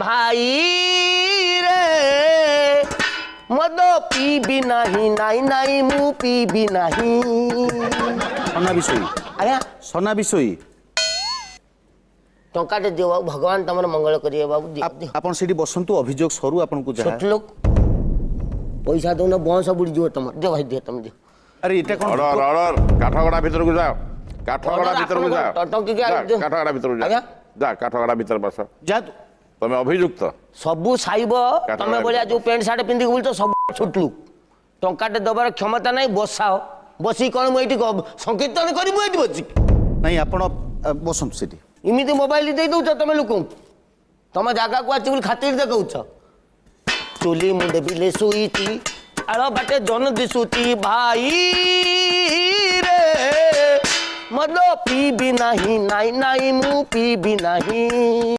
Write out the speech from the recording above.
ଭାଇ ରେ, ମଦ ପିଇବି ନାହିଁ, ନାଇଁ ନାଇଁ, ମୁଁ ପିଇବି ନାହିଁ। ସନା ବିଷୋଇ। ଆଜ୍ଞା? ସନା ବିଷୋଇ। ଟଙ୍କାଟେ ଦିଅ ବାବୁ, ଭଗବାନ ତମର ମଙ୍ଗଳ କରିବେ ବାବୁ, ଦିଅ, ଦିଅ। ଆପଣ ସେଠି ବସନ୍ତୁ, ଅଭିଯୋଗ ସରୁ, ଆପଣଙ୍କୁ ଯାହା ଛୋଟ ଲୋକ, ପଇସା ଦଉନ, ବଂଶ ବୁଡ଼ିଯିବ ତମର। ଦିଅ ଭାଇ, ଦିଅ, ତମେ ଦିଅ। ଆରେ, ଏଇଟା କଣ? Order, order! କାଠଗଡା ଭିତରକୁ ଯାଅ, କାଠଗଡା ଅର୍ଡର ଭିତରକୁ ଯାଅ। ଆପଣ ଟଙ୍କିକିଆ ଯା, କାଠଗଡା ଭିତରକୁ ଯା। ଆଜ୍ଞା? ଯା, କାଠଗଡା ଭିତରେ ବସ। ଯାଆନ୍ତୁ। ତମେ ଅଭିଯୁକ୍ତ। ସବୁ ସାଇବ ତମେ ଭଳିଆ ଯୋଉ ପ୍ୟାଣ୍ଟ ସାର୍ଟ ପିନ୍ଧିକି ବୁଲୁଛ, ସବୁ ଛୋଟଲୁ। ଟଙ୍କାଟେ ଦେବାର କ୍ଷମତା ନାହିଁ। ବସାଅ, ବସିକି କ'ଣ ମୁଁ ଏଇଠି ସଂକୀର୍ତ୍ତନ କରିବୁ ଏଇଠି ବସିକି? ନାଇଁ, ଆପଣ ବସନ୍ତୁ ସେଠି। ଏମିତି ମୋବାଇଲ ଦେଇ ଦଉଛ ତମେ ଲୋକଙ୍କୁ? ତମ ଜାଗାକୁ ଆସି ବୋଲି ଖାତିର ଦେଖାଉଛ? ଚୁଲି ମୁଣ୍ଡେ ବିଲେ ଶୋଇଛି, ଆଳ ବାଟେ ଜନ ଦିଶୁଛି, ଭାଇ ରେ, ମଦ ପିଇବି ନାହିଁ, ନାଇଁ ନାଇଁ, ମୁଁ ପିଇବି ନାହିଁ।